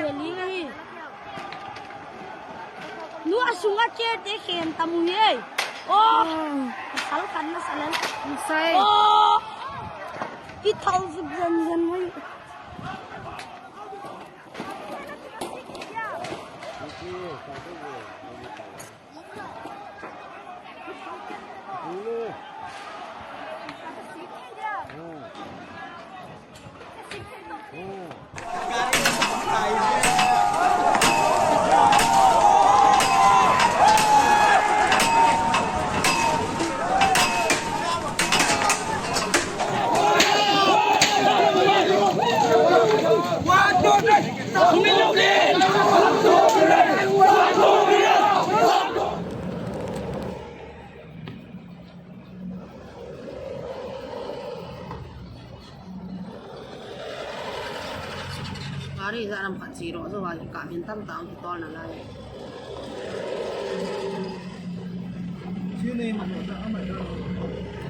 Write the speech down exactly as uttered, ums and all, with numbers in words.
Eli hi. Nu asunga chair te khen tamu hi. Oh. Sal khan na salal. Sai. Oh. Ki thal zup zan zan mai. Gari za ram khat si ro zo wa ka min tam tang ki tol na lai. Sini ma ta ama ta.